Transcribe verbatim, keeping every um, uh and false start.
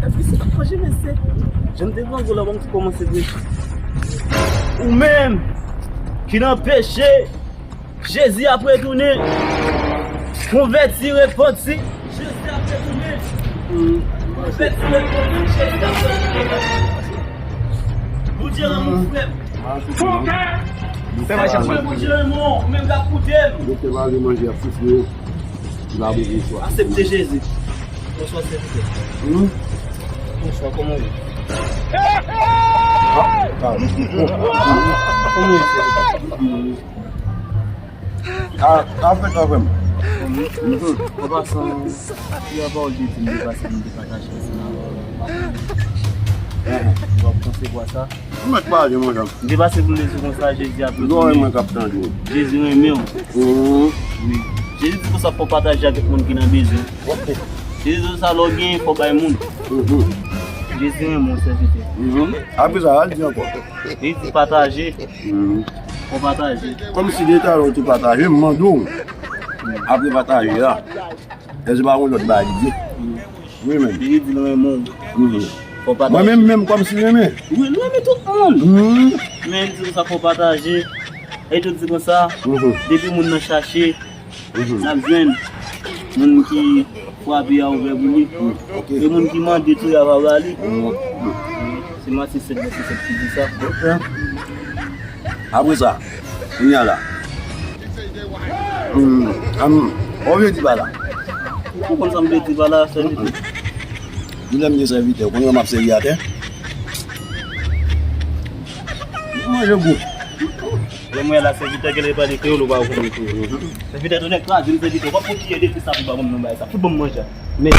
Epi se pa manje, mesye. Jan m te grangou la, ban m tou kòmanse preche. Ou menm ki nan peche, Jezi ap retounen. Konvèti, repanti. Jezi ap retounen. Konvèti, repanti. Jezi ap retounen. Bondye renmen w, frè m. Bondye renmen w, ou menm k ap koute m. Doktè pa vle manje, ap soufri. Li pa bezwen swa. Aksepte Jezi. Bonswa, sèvitè. Hmm? Bonswa, kòman w ye? Ah, ah. Kòman w ye, sèvitè? A, a fèt la, frè m. Mhm. An pasan, ki yon pawòl de di m te pase pou m te pataje ansanm avè w. Ou ap konsevwa sa? Ou mèt pale, monchè. M te pase pou m te di w konsa, Jezi ap retounen. Mwen k ap tande w. Jezi renmen w. Mhm. Wi. Jezi di konsa, fò w pataje avèk moun ki nan bezwen. Ok. Jezi di konsa, lè w genyen, fò w bay moun. Mhm. Jezi renmen w, sèvitè. Mhm. Apre sa, al di ankò. Jezi di pataje. Mhm. Fò w pataje. Kòmsi de talè w te pataje, m mande w. Apre pataje a, èske se pa yon lòt bagay li di? Wi, men. Li di l renmen w. Mhm. Fò w pataje. Mwen menm, menm kòmsi renmen. Wi, l renmen tout moun. Mhm. Men li di konsa, fò w pataje. E tou di konsa, mhm, depi moun nan chache, mhm, l ap jwenn. Moun ki frape a ouvè pou li. Mhm. Ok. E moun ki mande tou, y a va ba li. Mhm. Se Matye sèt, vèsè sèt ki di sa. Ok. Apre sa, kounye a la. Hmm, am, ou vle di pa la? Ou konn sa m vle di pa la, sèvitè? Di lè m gen sèvitè, ou konn jan m ap sèvi atè? Manje gou. Lè mwen la, sèvitè genlè pale kreyòl, ou pa konprann kreyòl. Sèvitè, tonè kraze m, sèvitè, w ap fè kiyè de sa pou ba mwen nan bay sa. Fout ban m manje. Men.